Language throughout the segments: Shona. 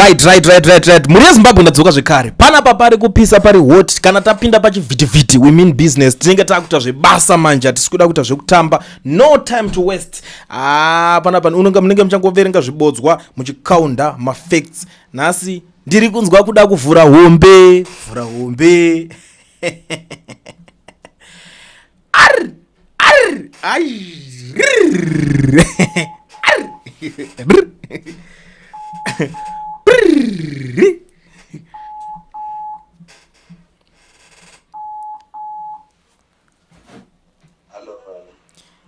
Right, right, right, right, right. Mhuri yeZimbabwe ndadzoka zvekare. Panapa pari kupisa pari hot. Kana tapinda pachivhitivhiti, we mean business. Tinenge takuita zvebasa manje, hatisi kuda kuita zvekutamba. No time to waste. Ah, panapa unonga munenge muchangoverenga zvibodzwa muchikaunda mafacts. Nhasi ndiri kunzwa kuda kuvhura hombe, vhura hombe. Arr, arr, ai. Arr.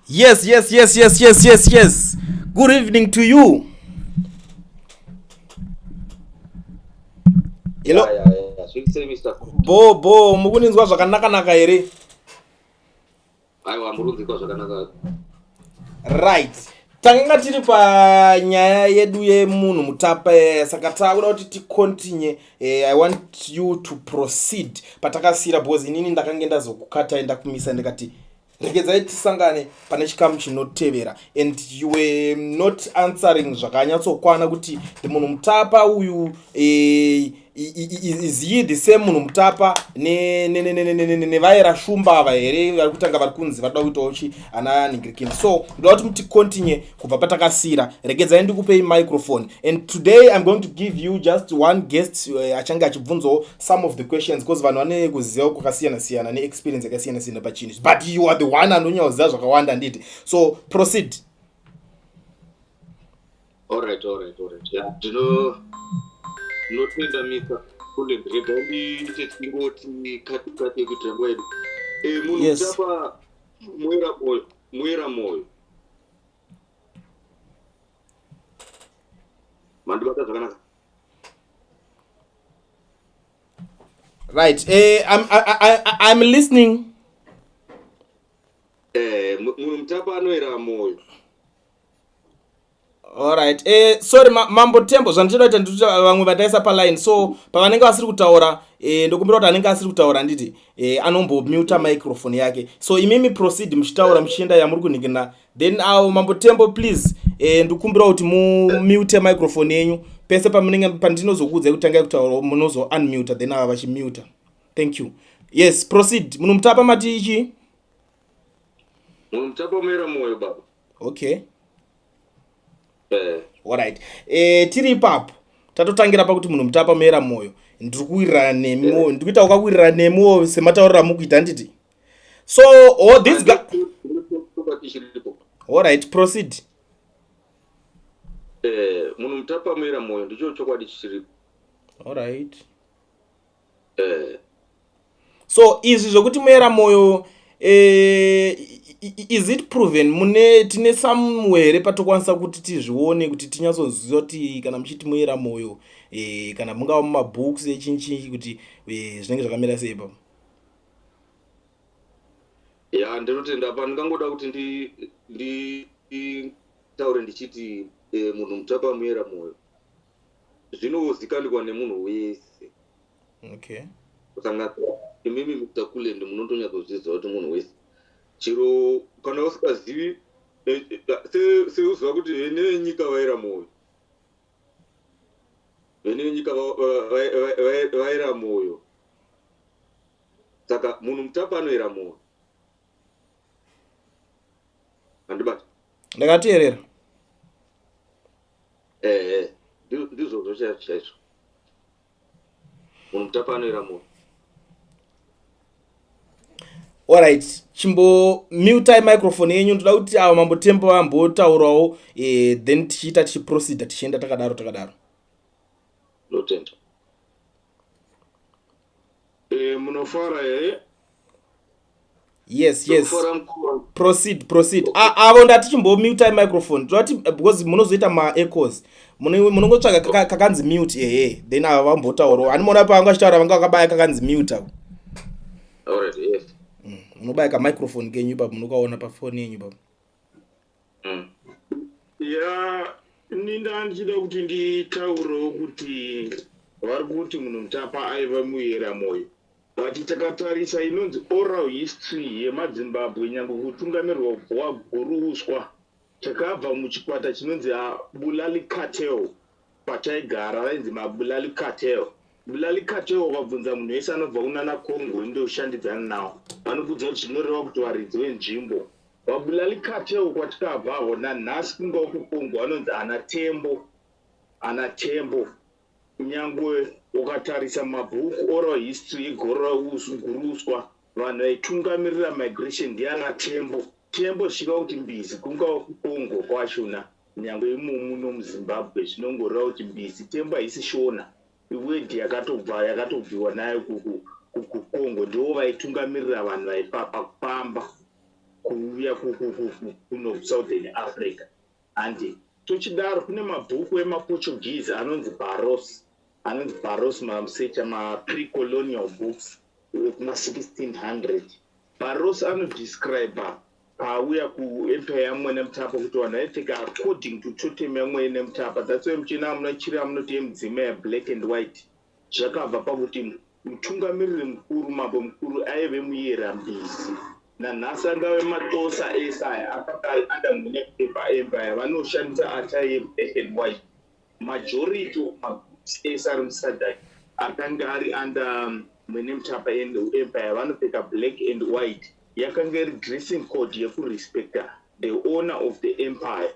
Yes, yes, yes, yes, yes, yes, yes. Good evening to you. Hello. Yeah, yeah, yeah. Sweet say, Mr. Bo bo, mukuninzwa zvakanaka naka here? Aiwa, murunzikwa zvakanaka. Right. Tanga tiri panyaya yedu yemunhu mutapa saka takuda kuti ticontinue. I want you to proceed patakasiyira because inini ndakange ndazokukatai ndakumisa ndikati regedzai tisangane pane chikamu chinotevera and you were not answering zvakanyatsokwana kuti the munhu mutapa uyu is he the same munhu mutapa nevaera shumba ava here vari kutanga vari kunzi vari kuda kuitawo chi ana ningirikini. So ndoda kuti muticontinue kubva patakasiyira. Regedzai ndikupei microphone and today I'm going to give you just one guest achange achibvunzawo some of the questions because vanhu vane kuziva kwakasiyana siyana neexperience yakasiyana siyana pachinhu, but you are the one anonyakuziva zvakawanda nditi, so proceed. All right. Yeah, ndinotenda Mr. Kulend. Rega ndiite tingoti kati kati kuitira nguva yedu. Munhu mutapa muera moyo, muera moyo. Mandibata zvakanaka? Right, I'm listening. Munhu mutapa anoera moyo. Alright, sorry Mambo Tembo, zvandichida kuita ndikuti vamwe vataisa paline, so pavanenge vasiri kutaura, ndokumbira kuti anenge asiri kutaura nditi anombomuta microphone yake. So imimi proceed muchitaura muchienda yamuri kunhingina, then avo Mambo Tembo, please, ndikumbira kuti mumute microphone yenyu pese pamunenge pandinozokuudzai kuti tangai kutaura, munozo unmute, then ava vachimuta. Thank you. Yes, proceed. Munhu mutapa mati ichi? Munhu mutapa muera moyo, baba. Okay. Alright, tiri ipapo, tatotangira pakuti munhu mutapa muera moyo. Ndiri kuwirirana nemiwo, ndiri kuita wakawirirana nemiwo sematauriro amukuita nditi. So oh, this guy Chokwadi chiripo. Alright, proceed. Munhu mutapa muera moyo, ndicho chokwadi chiripo. Alright. So izvi zvokuti muera moyo, is it proven? Mune tine somewhere here patokwanisa kuti tizvione, kuti tinyatsoziva kuti kana muchiti muera moyo, kana mungava mumabooks echinchi, kuti zvinenge zvakamira sei ipapo? Ya, ndinotenda. Pa ndingangoda kuti nditaure ndichiti munhu mutapa muera moyo zvinozikanwa nemunhu wese, kusanganisira imimi Mr Kulend, munotonyatsoziziva kuti munhu wese, chero kana usikazivi, seuziva kuti vene venyika vaera moyo, vene venyika vaera moyo. Saka munhu mutapa anoera moyo, handibata? Ndakateerera. Ehe, ndizvozvo chaizvo chaizvo, munhu mutapa anoera moyo. Alright, chimbomutai microphone yenyu. Ndoda kuti ava Mambo Tembo vambotaurawo, then tichiita tichiproceda tichienda takadaro takadaro. Ndotenda. Munofara here? Yes. Ndokufara, mukuru. Proceed, proceed. Avo ndati chimbomutai microphone, toda kuti because munozoita maechoes, munongotsvaga kakanzi mute. Ehe, then ava vambotaurawo. Handimaona pavanga vachitaura vanga vakabaya kakanzi mute ako. Alright, yes. Munobaya kamicrophone kenyu ipapo, munokaona pafoni yenyu ipapo. Ya, ninda ndichida kuti nditaurewo kuti vari kuti munhu mutapa aiva muyera moyo, but takatarisa inonzi oral history yemadzimbabwe, nyange kutungamirwa kwaGuruuswa, takabva muchikwata chinonzi Bulali Cartel. Pataigara vainzi maBulali Cartel. Bulali Cartel, ukabvunza munhu wese anobva kunana Congo indoshandidzana nawo, vanokudza kuti zvinoreva kuti varidzi venzvimbo. VaBulali Cartel kwatikabvawo nanhasi, kungava kuCongo, vanonzi ana Tembo, ana Tembo. Kunyangwe ukatarisa mabhuku oral history yeGuruswa, vanhu vaitungamirira migration ndiana Tembo. Tembo zvichireva kuti mbizi. Kungava kuCongo kwachona, nyangwe imomu muno muZimbabwe, zvinongoreva kuti mbizi. Tembo haisi Shona, iword yakatobva, yakatobviwa nayo kuCongo. Ndivo vaitungamirira vanhu vaipapa kufamba kuuya kuno Southern Africa. Handi tochidaro, kune mabhuku emaPortuguese anonzi Barros, anonzi Barros, mamusecha mapre-colonial books ekuma1600. Barros anodescribe pauya kuempire yaMwene Mutapa kuti vanhu vaipfeka according to totem yaMwene Mutapa. That's why muchiona munachira munoti yemudzima yablack and white. Zvakabva pakuti mutungamiriri mukuru, mambo mukuru, aive muyerambizi. Nanhasi angave maXhosa ese aya akanga ari under Mwene Mutapa empire vanoshandisa attire yeblack and white. Majority of magroups ese ari muSADC akanga ari under Mwene Mutapa empire vanopfeka black and white. Yakanga iri dressing code yekurespecta the owner of the empire.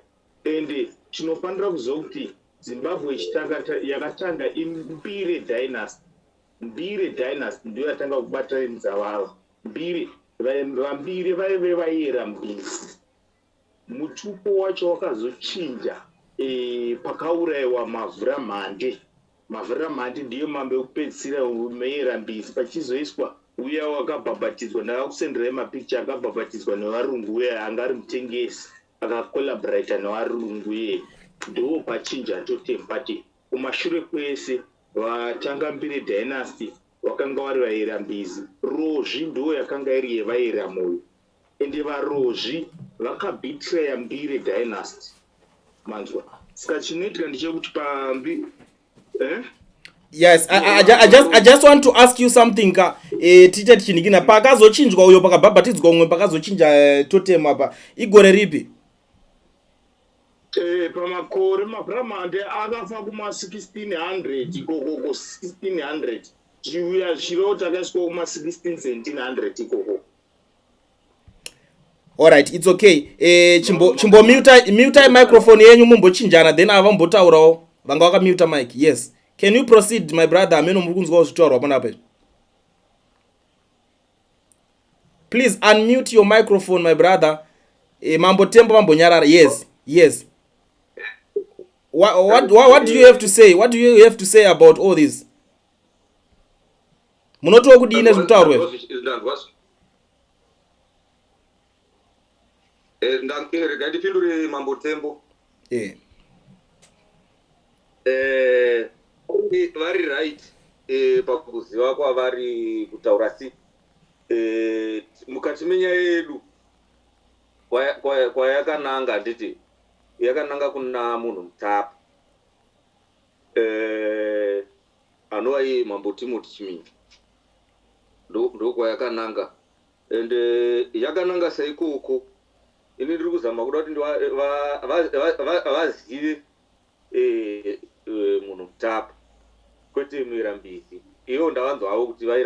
And tinofanira kuziva kuti Zimbabwe ichitanga, yakatanga iMbire dynasty. Mbire dynasty ndiyo yatanga kubatanidza vambire. VaMbire vaive vayera mbizi. Mutupo wacho wakazochinja pakaurayiwa Mavhuramhande. Mavhuramhande ndiyo mambo ekupedzisira meyera mbizi. Pachizoiswa uya wakabhabhatidzwa, ndakakusenderai mapikicha, akabhabhatidzwa nevarungu, uya anga ari mutengesi akacollaborata nevarungu iye, ndo pachinja totem. But kumashure kwese vatanga Mbire dynasty vakanga vari vayerambizi. Rozvi ndo yakanga iri yevayeramoyo, ende vaRozvi vakabetraya Mbire dynasty, manzwa? Saka chinoitika ndechekuti pambi, eh? Yes, I just want to ask you something ka. Tiite tichinikina, pakazochinjwa uyo, pakabhabhatidzwa umwe, pakazochinja totem apa, igore ripi? Pamakore Mavhuramhande akafa kuma1600 ikokoko, 1600 zviuya, zvichireva kuti akaiswa kuma16 1700 ikoko. Alright, it's okay. Chimbomuta, mutai microphone yenyu, mumbochinjana, then ava vambotaurawo vanga vakamuta mic. Yes, can you proceed, my brother? Ameno muri kunzwawo zvitaurwa panapa. Please unmute your microphone, my brother. Mambo Tembo vambonyarara. Yes, what do you have to say? What do you have to say about all this? Munotiwo kudii nezvekutaurwa izvi? Ndanzwa. Regai ndipindure Mambo Tembo. Vari right pakuziva kwavari kutaura. Si mukati menyaya yedu kwayakananga, handiti yakananga kuna Munhu Mutapa, anova iye Mambo Timothy Chiminya, ndokwayakananga. Ende yakananga saikoko, ini ndiri kuzama kuda kuti vazive Munhu Mutapa, kwete Muirambizi. Ivo ndavanzwavo kuti vari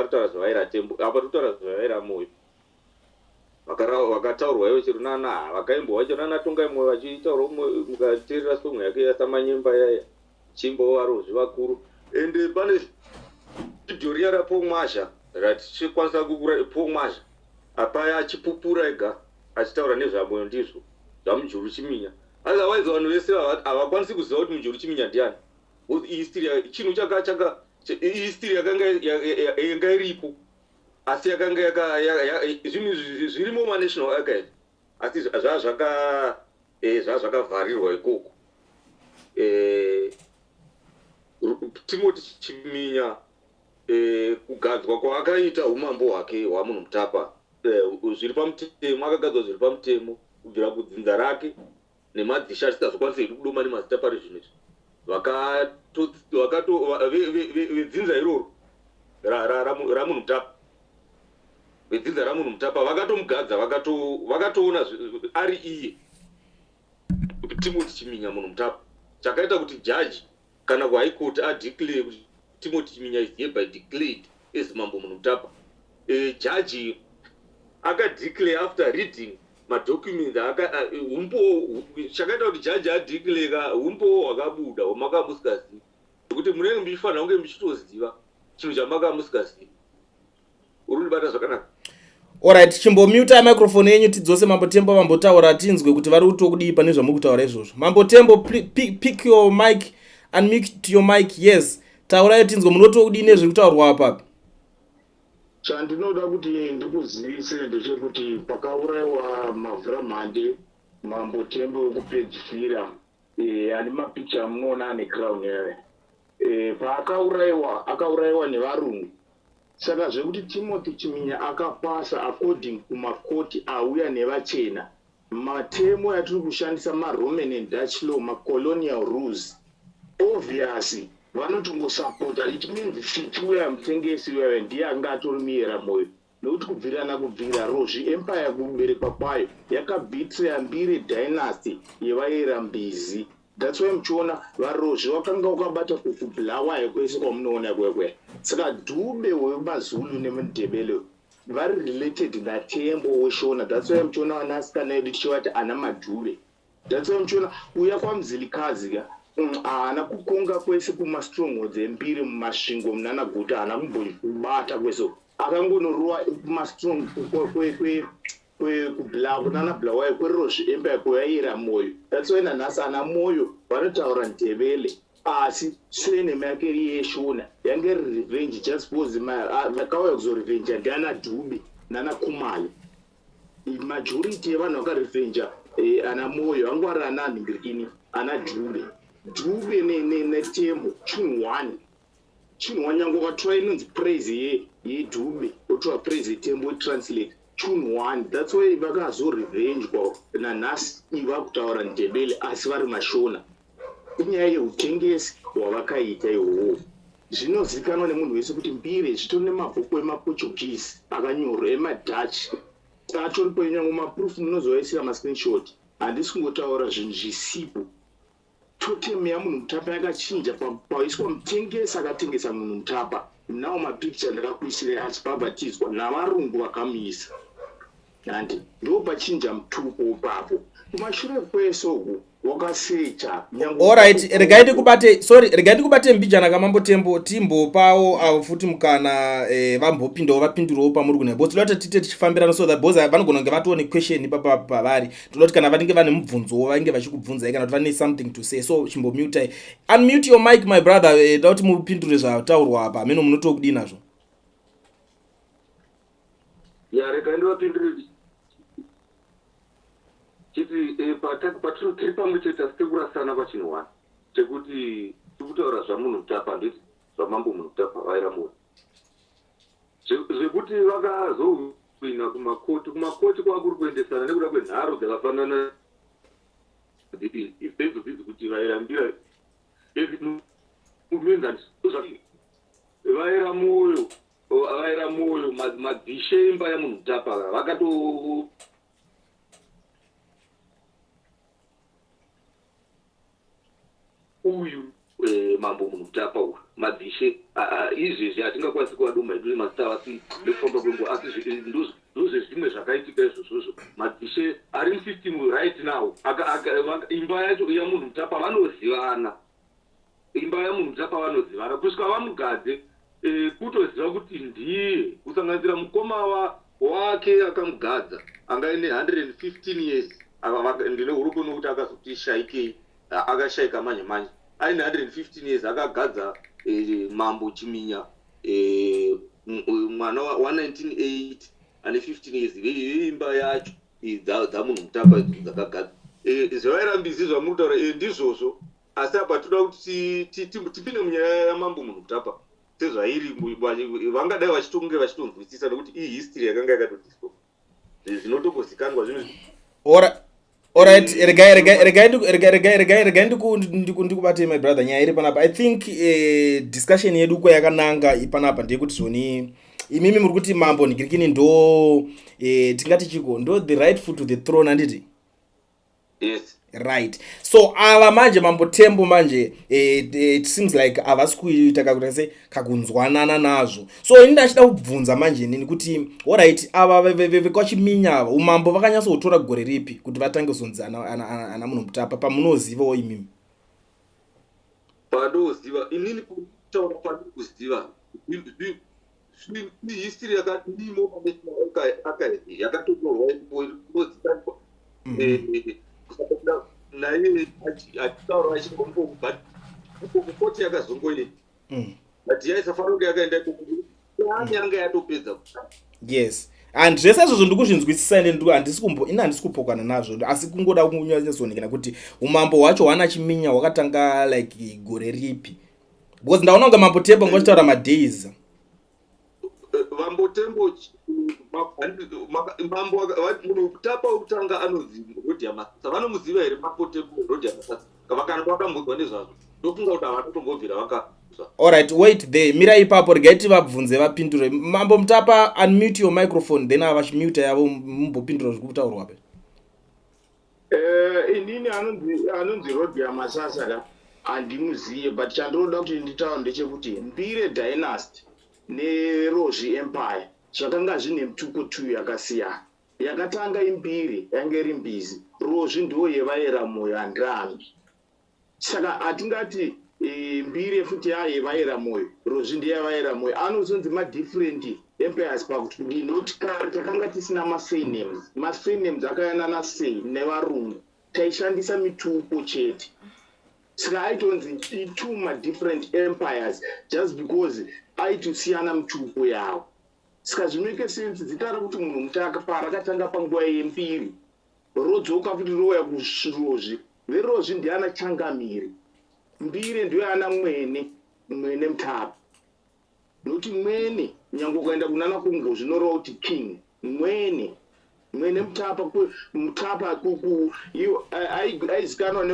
kutaura zvevaira Tembo apa, tiri kutaura zvevaira Moyo. Vakataurwa ivo chero nana vakaimbwa vacho nana Tongai Moyo vachitaura, mukateerera song yake yaSamanyemba yaya, chimbo varozvi vakuru. Ende pane vhidhiyo riya raPomwazha ratichikwanisa kukura, Pomwazha apaya achipupura ega achitaura nezvaMoyo, ndizvo zvaMujuru Chiminya. Otherwise vanhu vese havakwanisi kuziva kuti Mujuru Chiminya ndiani. History chinhu chaka chaka history yakanga yanga iripo, asi yakanga zvinhu zvirimo manational archive, asi zvazvakavharirwa ikoko. Timothy Chiminya, kugadzwa kwaakaita umambo hwake hwaMunhu Mutapa zviri pamutemo, akagadzwa zviri pamutemo kubvira kudzinza rake nemadzisha atisingazokwanisi hedu kudoma nemazita pari zvino izvi, vedzinza iroro raMunhu Mutapa, vedzinza raMunhu Mutapa vakatomugadza, vakatoona ari iye Timothy Chiminya Munhu Mutapa. Chakaita kuti judge kana kuHigh Court adeclare kuti Timothy Chiminya is hereby declared as Mambo Munhumutapa. Judge akadeclare after reading madocuments aka umbowo. Chakaita kuti judge adeclare ka umbowo hwakabuda hwamaka musingazivi, nekuti munenge muchifanira kunge muchitoziva chinhu chamaka musingazivi. Uri kundibata zvakanaka? Alright, chimbomuta microphone yenyu, tidzose Mambo Tembo vambotaura, tinzwe kuti vari kutokudii pane zvamuri kutaura izvozvo. Mambo Tembo, pick your mic, unmute your mic. Yes, taurai tinzwe, munotokudii nezviri kutaurwa apapi? Chandinoda kuti ndikuzivise ndechekuti pakaurayiwa Mavhuramhande, Mambo Tembo wekupedzisira, ane mapicha amunoona ane crown yaya, paakaurayiwa akaurayiwa nevarungu. Saka zvekuti Timothy Chiminya akapasa according kumakoti auya nevachena, matemo yatiri kushandisa maRoman and Dutch law, macolonial rules, obvious vanotongosapota. It means Fiti uya mutengesi uya ndiye anga atori muyera mwoyo, nekuti kubvirana kubvira Rozvi Empire kuberekwa kwayo yakabitreya Mbire dynasty yevayera Mbizi. That's why muchiona vaRozvi vakanga vakabata kuBulawayo kwese kwamunoona kwekwe. Saka Dube wemaZulu nemuNdebele vari related naTembo weShona. That's why muchiona vanasikana edu tichivati ana Madhube. That's why muchiona uya kwaMzilikazi ka haana kukonga kwese kumastrongholds eMbiri muMasvingo, munana Guta, haana kumbobata kwese, akangonorova kumastrong kunana Bulawayo kweRozvi Empire kwevaira Moyo. That's why nanhasi ana Moyo vanotaura Ndebele, asi surname yake iri yeShona. Yange iri revenge just because vakauya kuzorevenja ndiana Dube nana Kumalo. Majority yevanhu vakarevenja ana Moyo vanga vari ana nhingirikini, ana Dube. Dube neTembo chinhu one, chinhu one. Nyange ukatora inonzi praise yeDube, wotora praise yeTembo, wotranslate, chinhu one. That's why vakazorevenjwa nanhasi vakutaura Ndebele asi vari maShona. Inyaya yeutengesi hwavakaita ihwohwo. Zvinozivikanwa nemunhu wese kuti Mbire zvitori nemabhuku emaPortuguese akanyorwa, emaDutch atoripo, nyange maproof munozovaisira mascreenshot. Handisi kungotaura zvinhu zvisipo. Totem yaMunhu Mutapa yakachinja paiswa mutengesi akatengesa Munhu Mutapa. Nawo mapicture ndakakuisirai achibhabhatidzwa navarungu vakamuisa, handi ndo pachinja mutupo ipapo. Kumashure kwese uku wakasecha. Alright, regai ndikubate, sorry, regai ndikubate mbijana kaMambo Tembo, timbopawo avo futi mukana, vambopindawo vapindurewo pamuri kune, because toda kuti tiite tichifambirana so that because vanogona kunge vatoo nequestion ipapa pavari. Toda kuti kana vanenge vane mubvunzowo vange vachikubvunzai, kana kuti vane something to say. So chimbomutai, unmute your mic, my brother. Da kuti mupindure zvataurwa apa. Hameno munotokudii nazvo. Ya, rega ndivapindure chiti patiri tiri pamwe chete, asi tekurasana pachinhu one chekuti tiri kutaura zvaMunhu Mutapa, handiti? ZvaMambo Munhu Mutapa vairamuwa zvekuti vakazowina kumakoti. Kumakoti kwakuri kuendesana nekuda kwenharo dzakafanana sedzo dzidzi kuti vairambira muenzaniso vaira mwoyo, vaira mwoyo, madzishe imba yaMunhu Mutapa vakato uyu Mambo Munhu Mutapa uyu, madzishe izvezvi hatingakwanisi kuvadoma hedu nemazita asi nekufamba kwenguva, asi ndozvezvimwe zvakaitika izvozvozvo. Madzishe ari musystem right now, imba yacho yaMunhu Mutapa vanozivana, imba yaMunhu Mutapa vanozivana kusvika vamugadze, kutoziva kuti ndiye, kusanganisira mukoma wake akamugadza anga ine 115 years. Ndine urombo nokuti akazoti shaikei, akashaika manje manje aine 115 years. Akagadza Mambo Chiminya, mwana wa1980 ane 15 years, veimba yacho dzaMunhu Mutapa idzo dzakagadza. Zvavairambizi zvamuri kutaura ndizvozvo, asi apa toda kuti tipinde munyaya yaMambo Munhu Mutapa sezvairi. Vangadai vachitonge vachitonzwisisa nekuti ihistory yakanga yakatodiscover zvinotombozikanwa zvinhu. Alright, regai regai regai regai regai regai regai ndikubate, my brother. Nyaya iri panapa, I think discussion yedu ko yakananga ipanapa ndeyekuti zvoni imimi muri kuti Mambo Nigirikini ndo tingati chiko ndo the rightful to the throne, handiti? Yes. Right, so ava manje, Mambo Tembo manje, it seems like havasi kuita kakuita se kakunzwanana nazvo. So ini ndachida kubvunza manje inini kuti, alright, ava vekwaChiminya ava, umambo vakanyatsokutora gore ripi kuti vatange kuzonzi ana Munhu Mutapa, pamunozivawo imimi? Pandoziva inini, kutaura kwandiri kuziva, history yakadimo panational archive yakatonyorwa inozikanwa. Naye achitaura achingombo, but kukoti yakazongoenda, but yaisafanira kunge yakaenda ikoko, yani yanga yatopedza. Yes, and zvese izvozvo ndikuzvinzwisisa, ende handisi kumbo ini handisi kupokana nazvo, asi kungoda kunyatsoonekana kuti umambo hwacho hwana Chiminya hwakatanga like gore ripi, because ndaona kunge Mambo Tembo ngachitaura madays. Vambotembo, mambo munhu Mutapa wekutanga anonzi Rodia Masasa. Vanomuziva here Mambo Tembo, Rodia Masasa? Kana vakambodzwa nezvazvo, ndofunga kuti havatotombobvira vakazwa. Alright, wait there, mirai ipapo, regai tivabvunze vapindure. Mambo Mutapa, unmute your microphone, then avachimuta yavo, mumbopindura zviri kutaurwa pe. Inini anonzi Rodia Masasa ka handimuziye, but chandinoda kuti nditaura ndechekuti Mbire dynasty neRozvi Empire zvakanga zvine mitupo two yakasiyana. Yakatanga iMbire, yange iri Mbizi. Rozvi ndo yevaera Moyo, handirambi. Saka hatingati Mbire futi yayevaera Moyo, Rozvi ndeyavaera Moyo. Anozonzi madifferent empires pakuti kudii? Nokuti kare takanga tisina masurnames. Masurnames akayanana sei nevarungu, taishandisa mitupo chete. Saka aitonzi two madifferent empires just because aitosiyana mitupo yavo. Saka zvimake sense zita rekuti Munhu Mutapa rakatanga panguva yembiri, rodzoka futi rouya kuRozvi. VeRozvi ndiana Changamire, Mbire ndoyana Mwene, Mwene Mutapa. Nokuti Mwene, nyange ukaenda kunana Kongo, zvinoreva kuti king, Mwene, Mwene Mutapa. Mutapa aizikanwa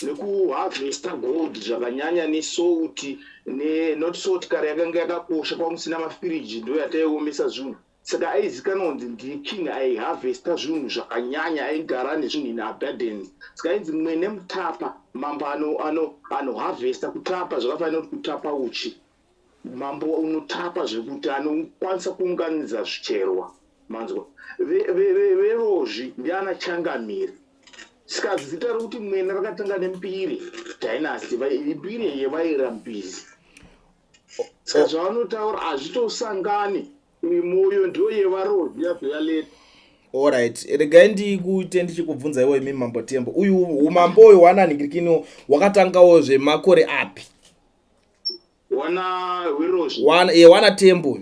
nekuharvesta gold zvakanyanya nesalt, not salt kare yakanga yakakosha, kwamusina mafiriji, ndo yataiomesa zvinhu. Saka aizikanwa kunzi ndiking aiharvesta zvinhu zvakanyanya, aigara nezvinhu in abundance. Saka ainzi Mwene Mutapa, mambo anoharvesta, kutapa zvakafanira kuti kutapa uchi, mambo unotapa zvekuti anokwanisa kuunganidza zvicherwa, manzwa? VeRozvi ndiana Changamire. Saka zita rekuti Mwene rakatanga neMbire dynasty, Mbire yevaira Mbizi. Saka zvavanotaura hazvitosangani. Moyo ndo yevaRozvi, yabva Alright, regai ndikuite ndichikubvunza iwo imi Mambo Tembo, uyu umambo uyu wananhingirikino wakatangawo zvemakore api? Wana weRozvi? Wana Tembo.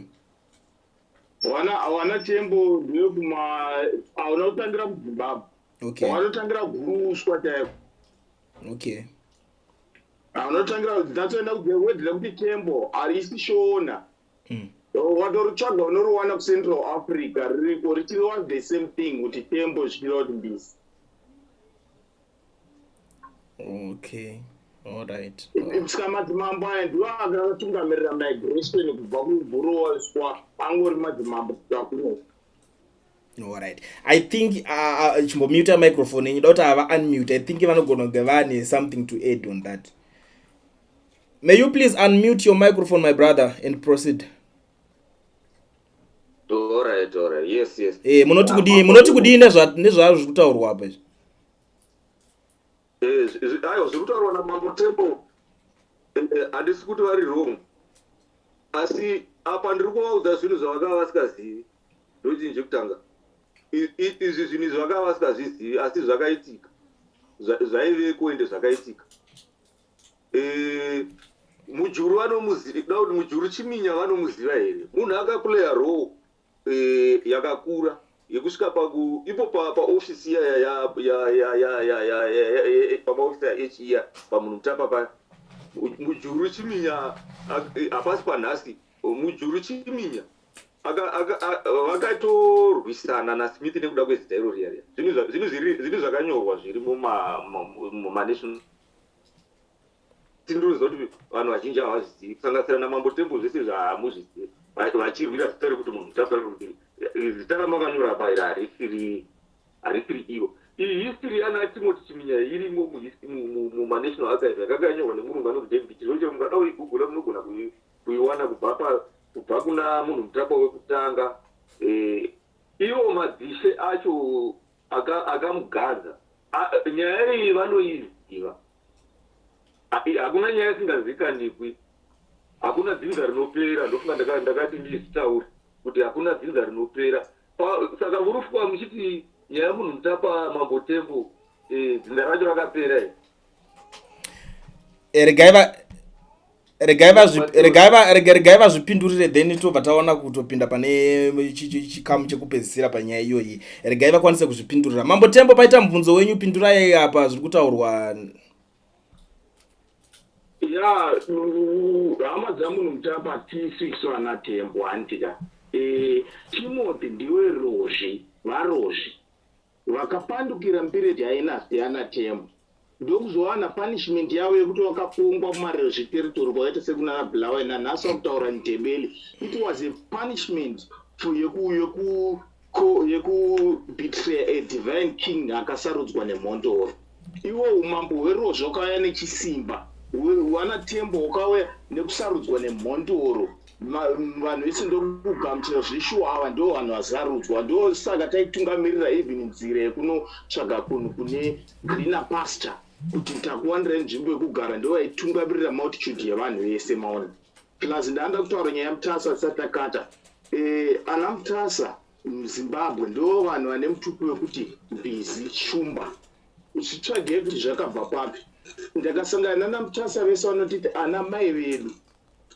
Wana Tembo ndeyekuma, hauna kutangira kuZimbabwe. Wanotangira Guruswa chaiko. Unotangira, dzatoenda word rekuti Tembo harisi Shona. Watoritsvaga unoriwana kuCentral Africa, ririko richireva the same thing, kuti Tembo zvichireva kuti Mbizi. Okay, alright. Saka madzimambo aya ndiwo akatungamirira migration kubva kuGuruswa, angori madzimambo kusvika kuno. Alright, I think chimbomuta microphone yenyu, da kuti ava unmute. I think vanogona kunge vane something to add on that. May you please unmute your microphone, my brother, and proceed. Alright, yes. Munoti kudii, munoti kudii nezvazvo zviri kutaurwa apa izvi? Aiwa, zviri kutaurwa naMambo Tembo, handisi kuti vari wrong, asi apa ndiri kuvaudza zvinhu zvavakava vasingazivi. Ndochinhu chekutanga, izvi zvinhu izvi vakava vasingazvizivi, asi zvakaitika, zvaiveko ende zvakaitika. Mujuru vanomuziva, da kuti Mujuru Chiminya vanomuziva here? Munhu akaplaya role yakakura yekusvika paku ipo paofisi iya, pamaofisi aH iya, paMunhu Mutapa paya. Mujuru Chiminya, hapasi panhasi. Mujuru Chiminya vakatorwisana naSmith nekuda kwezita iro riya riya. Zvinhu zvakanyorwa zviri mumanational. Tindinoziva kuti vanhu vazhinji havazvizivi, kusanganisira naMambo Tembo, zvese zvahamuzvizivi. Vachirwira zita rekuti Munhu Mutapa, rekuti zita ramakanyora apa iri harisiri iro. Iyi history yana Timothy Chiminya irimo mumaNational Archives, yakanga yanyorwa nemurungu anonzi David Chiroshe. Mungada kuigugula, munogona kuiwana kubva kuna Munhu Mutapa wekutanga. Ivo madzishe acho akamugadza, nyaya iyi vanoiziva. Hakuna nyaya isingazikaniki, hakuna dzinza rinopera. Ndofunga ndakati ndizitaure kuti hakuna dzinza rinopera. Saka murufwa muchiti nyaya yeMunhu Mutapa, Mambo Tembo, dzinza racho rakapera here? Regai vazvipindurire, then tobva taona kutopinda pane chikamu chekupedzisira panyaya iyoyi. Regai vakwanise kuzvipindurira. Mambo Tembo, paita mubvunzo wenyu, pindurai apa zviri kutaurwa. Ya, hama dzaMunhu Mutapa, T6 vana Tembo, handika? Timothy ndiwe Rozvi. VaRozvi vakapandukira Mbire dynasty yana Tembo, ndokuzowana punishment yavo yekuti vakapongwa mumaRozvi territory, kwakaita sekunana Bulawayo nanhasi vakutaura Ndebele. It was a punishment for yeku betray a divine king akasarudzwa nemhondoro. Iwo umambo hweRozvi wakauya nechisimba, wana Tembo wakauya nekusarudzwa nemhondoro. Vanhu vese ndokugamuchira zvishuwa, ava ndo vanhu vasarudzwa. Ndo saka taitungamirira even nzira yekunotsvaga kunhu kune greener pasture, kuti takuwanirai nzvimbo yekugara. Ndo vaitungamirira multitude yevanhu vese, maona. Plus ndaanda kutaura nyaya yaMutasa tisati takata. Ana Mutasa muZimbabwe ndo vanhu vane mutupo wekuti Mbizi Shumba. Zvitsvagei kuti zvakabva papi. Ndakasangana nana Mutasa vese, vanotiti ana mai vedu,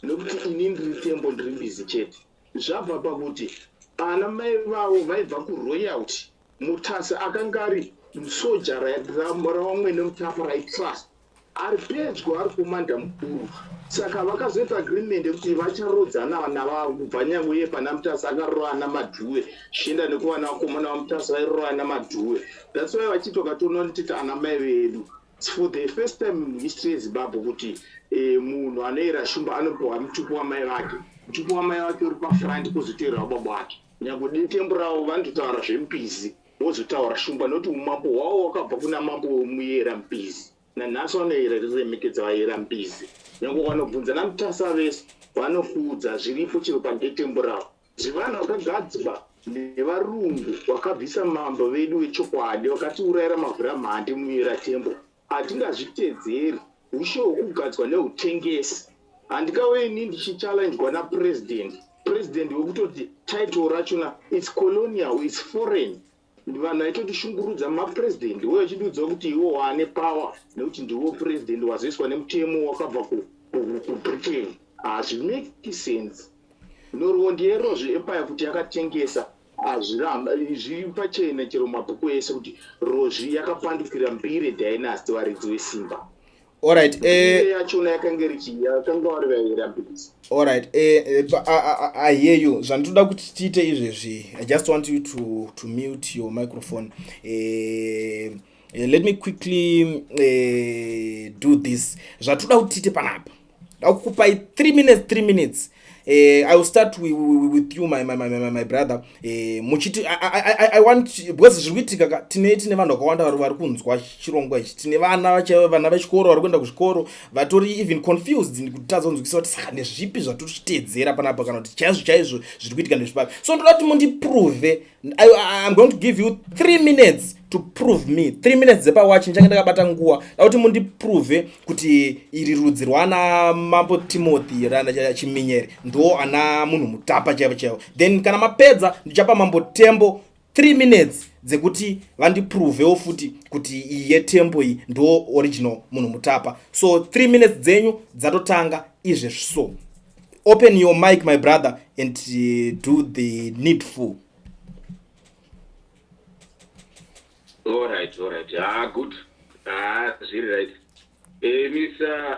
nokuti ini ndiri Tembo, ndiri Mbizi chete. Zvabva pakuti ana mai vavo vaibva kuroyalty. Mutasa akanga ari musoja ravamwene Mutapa raitrust, ari pedyo, ari komanda mukuru. Saka vakazoita agreement yekuti vacharodzana vana vavo, kubva nyange iye pana Mutasa akarova ana Madhuve, zvichienda nekuvana vakomana vaMutasa vairova ana Madhuve. That's why vachiti vakatoona notiti ana mai vedu. It's for the first time in history yeZimbabwe kuti munhu anoyera shumba anopiwa mutupo wamai vake. Mutupo wamai vake uri pafront, kwozoteerera baba vake. Nyange detembo ravo vanototaura zvembizi, vozotaura shumba, nokuti umambo hwavo hwakabva kuna mambo wemuyera Mbizi. Nanhasi vanoyera riremekedza vayera Mbizi. Nyange vanobvunza naMutasa vese vanokuudza zviripo chero padetembo ravo. Zvivanhu vakagadzwa nevarungu vakabvisa mambo vedu vechokwadi, vakatiurayira mavhuramhande muyera Tembo. Hatingazvitedzeri ushe hwekugadzwa neutengesi. Handikauye ini ndichichallenjwa napresident, president wekutoti title rachona it's colonial, it's foreign. Vanhu vaitotishungurudza mapresident uye vachidiudza kuti iwo waane power nekuti ndiwo president wazoiswa nemutemo wakabva kuBritain. Hazvimake sense. Nhoroondo yeRozvi Empire kuti yakatengesa, hazviramba, zviri pachena chero mabhuku ese kuti Rozvi yakapandukira Mbire dynasty, varidzi vesimba. Alright. Mbire yachona yakanga iri yakanga vari vaera Mbizi. Alright, I hear you. Zvandinoda kuti tiite izvezvi, I just want you to mute your microphone. Let me quickly do this. Zvatoda kuti tiite panapa, da kukupai 3 minutes, 3 minutes. I will start with you, my brother. Muchiti I want, because zviri kuitika ka, tine vanhu vakawanda vari kunzwa chirongwa ichi. Tine vana vechikoro vari kuenda kuzvikoro, vatori even confused kutadza kunzwisisa kuti saka ndezvipi zvatiri panapa, kana kuti chaizvo chaizvo zviri kuitika ndezvipapi. So ndoda kuti mundiprove. I'm going to give you 3 minutes to prove me. 3 minutes dzepawachi, ndichange ndakabata nguva. Da kuti mundiprove kuti iri rudzi rwana Mambo Timothy rana Chiminyeri ndo ana Munhu Mutapa chaivo chaivo. Then kana mapedza, ndichapa Mambo Tembo 3 minutes dzekuti vandiprovewo futi kuti iyi yeTembo iyi ndo original Munhu Mutapa. So 3 minutes dzenyu dzatotanga izvezvi. So open your mic, my brother, and do the needful. Alright, ah, good, ah, zviri right. Misa,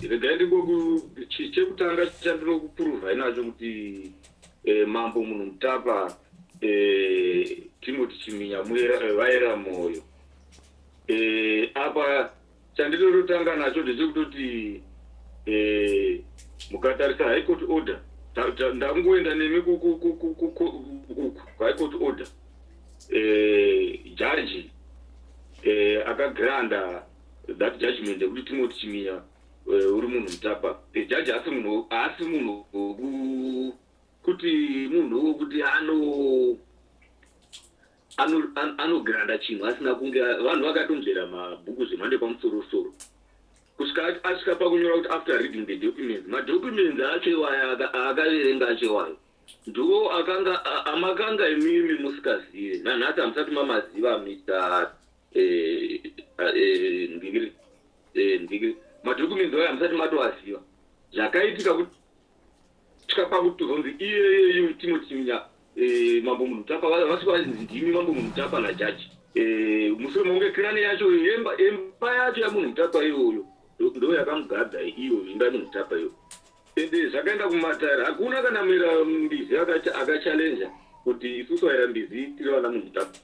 regai ndingoku chekutanga chandinokupuruvhai nacho kuti Mambo Munhu Mutapa, Timothy Chiminya, vaera mwoyo. Apa chandinototanga nacho ndechekutoti mukatarisa High Court order, ndangoenda nemi uku High Court order, jaji. eh, akagranda that judgment yekuti Timothy Chiminya eh, uri munhu mutapa. The judge haasi munhu haasi munhu woku kuti munhu wokuti ano anogranda chinhu asina kunge vanhu vakatonzvera mabhuku zvemhando yepamusorosoro kusvika asvika pakunyora kuti after reading the documents madocuments acho iwayo aakaverenga acho iwayo ndiwo akanga amakanga imimi musikazive nanhasi hamusati mamaziva mr eh, eh, ndikiri eh, ndikiri madocuments ayo hamusati matoaziva zvakaitika kuti kusvika pakutozonzi iyeyeyu Timothy Chiminya eh, mambo Munhutapa vasvika vachinzi ndimi mambo Munhutapa najaji eh, mushure mekunge kirani yacho yemba imba yacho yaMunhutapa iyoyo ndo yakamugadza iyo imba yaMunhutapa iyo ende zvakaenda kumatare hakuna kana mira mbizi akachallenja kuti isusu aira mbizi tiri vana Munhutapa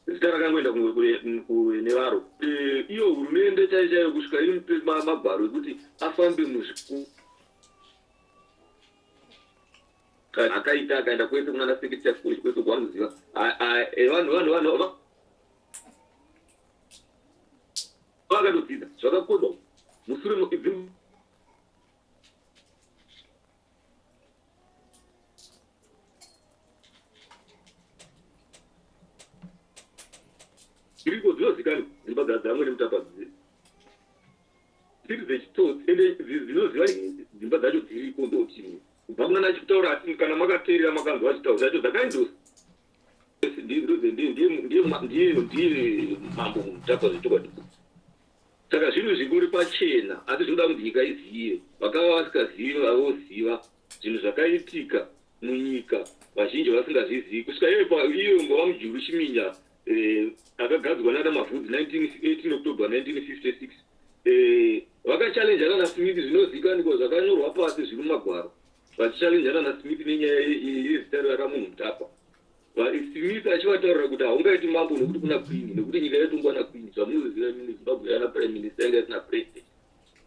Zita rakangoenda kune varo. Iyo hurumende chaiyo chaiyo kusvika imupe magwaro ekuti afambe muzvikoro akaita akaenda kwese kunana secretary college kwese kwanoziva vanhu vanhu vanhu vakatodzidza zvakakodwa musure Dziriko dzinozikanwa dzimba dzamwene mutapa dziri dzechitsotsi ende dzinoziva dzimba dzacho dziriko ndochimwe kubva kuna nachitaura asi kana makateerera makanzwa achitaura zvacho dzakaendosa ndiye mambo mutapa zvechokwadi saka zvinhu zvingori pachena asi zvinoda kuti nyika izive vakava vasikazivi vavoziva zvinhu zvakaitika munyika vazhinji vasingazvizivi kusvika iyo ngova mujuru chiminya eh, akagadzwa nana mavhudzi 18 October 1956 eh, vakachallenjana naSmith zvinozivikanwa zvakanyorwa pasi zviri mumagwaro vachichallenjana naSmith nenyaya yezita ramunhu mutapa Smith achivataurira kuti haungaiti mambo nekuti kuna queen nekuti nyika yatongwa naqueen zvamunoziva imini Zimbabwe yana prime minister yanga isina president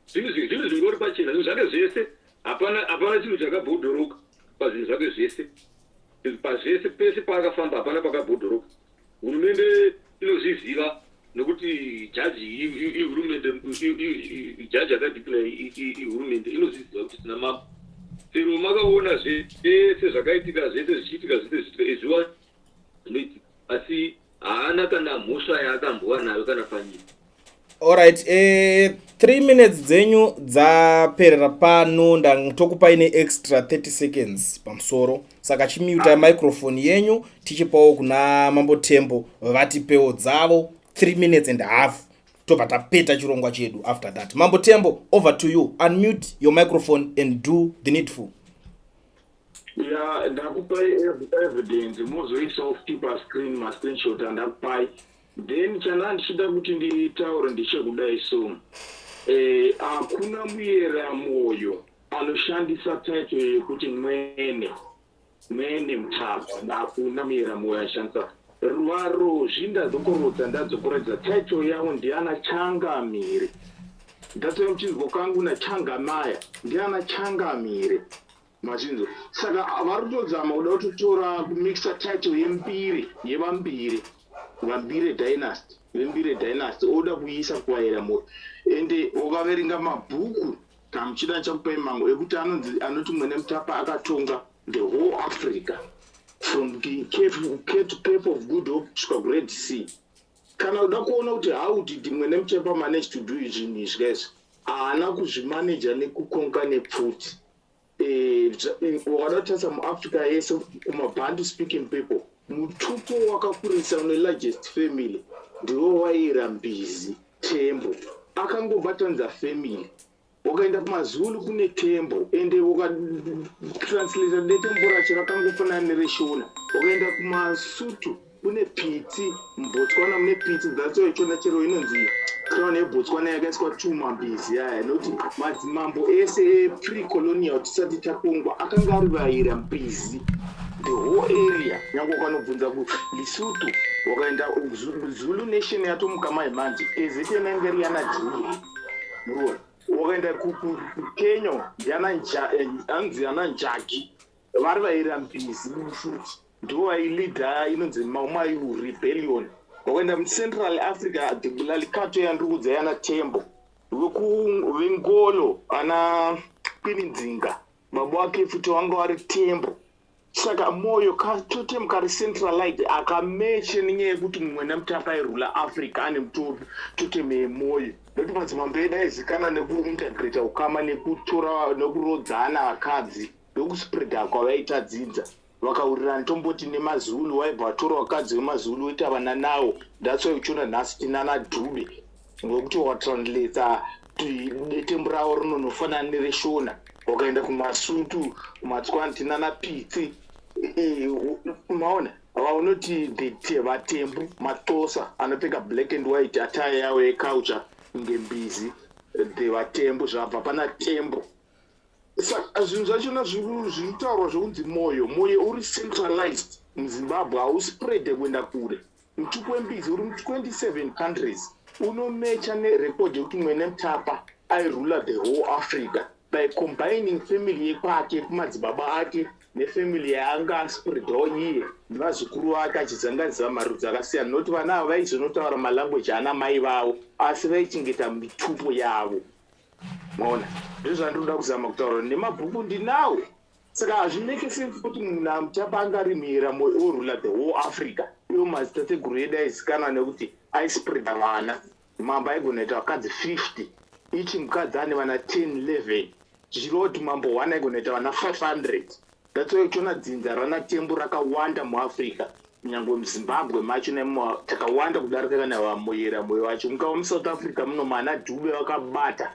zvinhu zvinhu zvingori pachena zvinhu zvake zvese hapana hapana chinhu chakabhodhoroka pazvinhu zvake zvese pazvese pese paakafamba hapana pakabhodhoroka hurumende inozviziva nekuti jaji ihurumende jaji akadeclare ihurumende inozviziva kuti tina mambo chero makaona zvese zvakaitika zvese zvichiitika zvese zvichiitika izviwa zvinoitika asi haana kana mhosva yaakambova nayo kana panyika. Alright, 3 minutes dzenyu dzaperera pano ndatokupai neextra 30 seconds pamusoro saka chimuta microphone yenyu tichipawo kuna mambo Tembo vatipewo dzavo 3 minutes and half tobva tapeta chirongwa chedu after that. Mambo Tembo, over to you. Unmute your microphone and do the needful. Ya, ndakupai evidence mozoisawo futi pascreen mascreenshot andakupai. Then chana ndichida kuti nditaure ndechekudai so hakuna muyera mwoyo anoshandisa title yekuti mwene mwene mutapa. Hakuna muyera mwoyo anoshandisa varozvi. Ndadzokorodza ndadzokorodza title yavo ndiana changamire. Ndatouya muchinzwa kangu nachangamaya ndiana changamire machinzwa. Saka vari kutodzama kuda kutotora kumixa title yembiri yevambiri vambire dynasty vembire dynasty oda kuiisa kuvaera moyo. Ende wakaverenga mabhuku kana muchida ndichakupai mango ekuti anonzi anoti mwene mutapa akatonga the whole Africa from the Cape of Good Hope kusvika kuRed Sea. Kana uda kuona kuti how did mwene mutapa manage to do zvinhu izvi guys, haana kuzvimaneja nekukonka nepfuti. Wakada kutarisa muAfrica yese kumaBantu speaking people, mutupo wakakurisa une largest family ndiwo waira mbizi Tembo akangobatanidza family. Wakaenda kumaZulu kune Tembo ende ukatranslata detembo racho rakangofanana nereshona. Wakaenda kumaSutu kune Pitsi, muBotswana mune Pitsi. That's why ichona chero inonzi crown yeBotswana yakaiswa two mambizi aya nekuti madzimambo ese epre-colonial tisati takongwa akanga ari vaira mbizi the whole area. Nyange ukanobvunza kuLesotho, wakaenda Zulu nation yatomuka mai manje KZN yange iri yana Julu muruona. Wakaenda kuKenya anzi ana Njagi vari vaira mbizi futi. Ndivo vaileader inonzi Mau Mau rebellion. Wakaenda muCentral Africa, Lalikatwe yandiri kuudza yana Tembo, vengolo ana Queen Nzinga, baba wake futi vanga vari Tembo. Saka Moyo katotem kari centralized akameche nenyaya yekuti Mwene Mutapa airula Africa ane totem yemoyo, nekuti madzimambo edu aizikanwa nekuintegrata ukama, nekutora, nekurodzana vakadzi, nokuspreada kwavaita dzinza. Vakaurirana tomboti nemaZulu, waibva vatora vakadzi vemaZulu woita vana nawo. That's why uchiona nhasi tinana Dube, ngokuti watranslata detembo ravo rinonofanana nereShona. Wakaenda kumaSutu, kumaTswana, tinana Pitsi. Maona vaunoti vaTembu, maXhosa anopfeka black and white, attire yavo yeculture ngembizi, the vaTembu, zvabva pana Tembo. Saka zvinhu zvachona zviri kutaurwa zvokunzi Moyo, Moyo uri centralized muZimbabwe, hauspreade kuenda kure. Mutupo wembizi uri mu27 countries, unomecha nerecord yekuti Mwene Mutapa airula the whole Africa by combining family yekwake kumadzibaba ake nefamily yaanga aspreadawo iye nevazukuru vake, achizanganisa marudzi akasiyana, nokuti vana ava vaizonotaura malanguage ana mai vavo, asi vaichengeta mitupo yavo. Maona, ndozvandinoda kuzama kutaura nemabhuku ndinawo. Saka hazvimake sense kuti munhu aMutapa anga ari muyera orula the whole Africa, iwo madzitateguru edu aizikanwa nekuti aispreada vana. Mambo aigona kuita vakadzi 50, ichi mukadzi ane vana 10, 11, zvichireva kuti mambo 1 aigona kuita vana 500. That's why uchiona dzinza rana Tembo rakawanda muAfrica, kunyange muZimbabwe macho nemo takawanda kudarika kana vamuyera Moyo vacho. Mukava muSouth Africa muno mana Dube vakabata,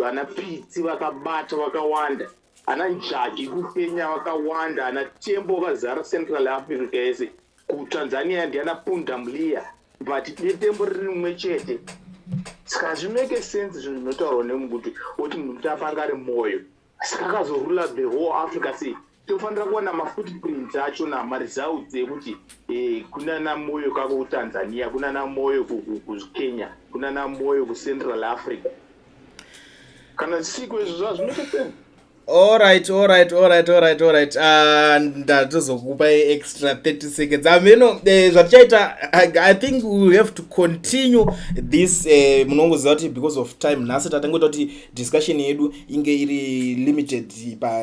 ana Pitsi vakabata vakawanda, ana Njaki kuKenya vakawanda, ana Tembo vakazara Central Africa yese. KuTanzania ndiana Pundamlia, but detembo riri rimwe chete. Saka hazvimake sense zvinhu zvinotaurwa nemukuti oti munhu Mutapa anga ari Moyo, saka akazorula the whole Africa sei? Tofanira kuwana mafootprints acho namaresults ekuti kunana Moyo kako kuTanzania, kunana Moyo kuKenya, kunana Moyo kuCentral Africa. Kana zvisiko izvo, zvazvimake sense. Alright. Ndatozokupa extra 30 seconds ameno. Zvatichaita, I think we have to continue this. Munongoziva kuti because of time nhasi tatangoita kuti discussion yedu inge iri limited,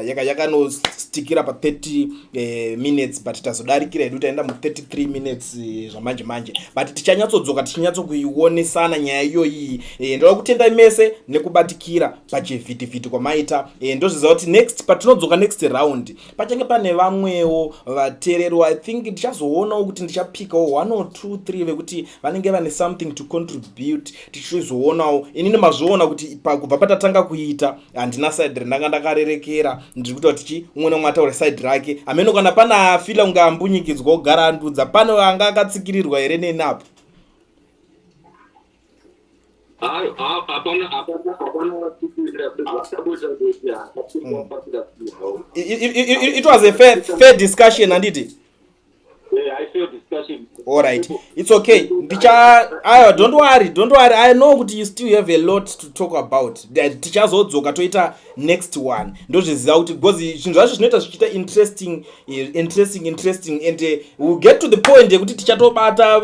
yakanostikira pa30 minutes, but tazodarikira hedu, taenda mu33 minutes zvamanje manje, but tichanyatsodzoka tichinyatsokuionesana nyaya iyoyi. Ndoda kutendai mese nekubatikira pachivhitivhiti kwamaita. Ndozviziva kuti next patinodzoka, next round, pachange pane vamwewo vateererwa. I think ndichazoonawo kuti ndichapikawo 1 or 2 3 vekuti vanenge vane something to contribute. Tichizoonawo, inini mazviona kuti kubva patatanga kuita handina side randanga ndakarerekera. Ndiri kuita kuti chi umwe neumwe ataure side rake ameno. Kana pana afila kunge ambunyikidzwa kugara andudza, pane anga akatsikirirwa here nenapo? Hayi, hapana, hapana, hapana watsikirira. Zvakabuda kuti hapana. It was a fair discussion, handiti? Yeah, I fair discussion. All right, it's okay. Ndicha, ayo, don't worry, don't worry. I know kuti you still have a lot to talk about. Tichazodzoka toita next one. Ndozviziva kuti because zvinhu zvacho zvinoita zvichiita interesting, interesting, interesting, and we'll get to the point yekuti tichatobata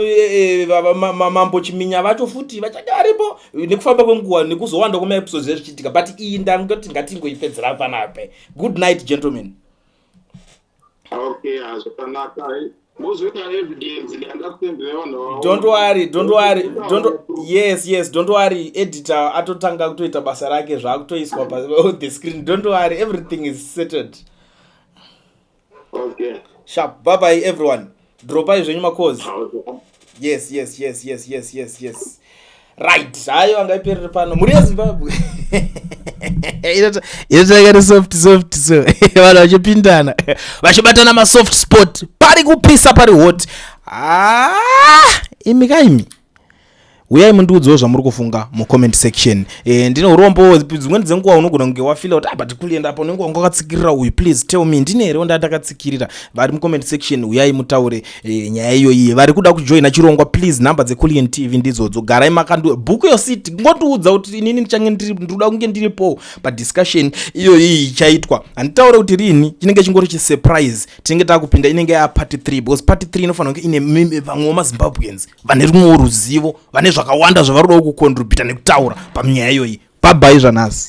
Mambo Chiminya vacho futi vachange varipo nekufamba kwenguva nekuzowanda kwemaepisodes ezvichiitika, but iyi ndangoti ngatingoipedzera panapa. Good night, gentlemen. Okay, zvakanaka. Mozoita evidence yandakusendera vanhu vavo. Don't worry, don't worry, don't, yes, don't worry. Editor atotanga kutoita basa rake, zvaakutoiswa pa on the screen. Don't worry, everything is settled. Okay. Sharp. Bye bye, everyone. Dropai zvenyu macalls. Okay. Yes, right. Hayo, angaiperere pano. Mhuri yeZimbabwe inotaika soft soft, so vanhu vachipindana, vachibatana masoft spot, pari kupisa, pari hot. Ah, imi kaimi. Uyai mundiudzewo zvamuri kufunga mucomment section. Ndine urombo, dzimweni dzenguva unogona kunge wafeela kuti, "Ah, but kulienda apa unenge wanga wakatsikirira uyu." Please tell me, ndine here ndaa ndakatsikirira? Vari mucomment section, uyai mutaure nyaya iyoyi. Vari kuda kujoina chirongwa, please, nhamba dzeCulian TV ndidzodzo. Garai makandu book your seat, ngotiudza kuti inini ndichange ndinoda kunge ndiripo padiscussion iyoyi ichaitwa. Handitaure kuti rini, chinenge chingori chisurprise. Tinenge takupinda, inenge yapart 3, because part 3 inofanira kunge ine vamwewo maZimbabweans vane rumwewo ruzivo, vane zvakawanda zvavari kudawo kucontributa nekutaura panyaya iyoyi. Bye bye zvanhasi.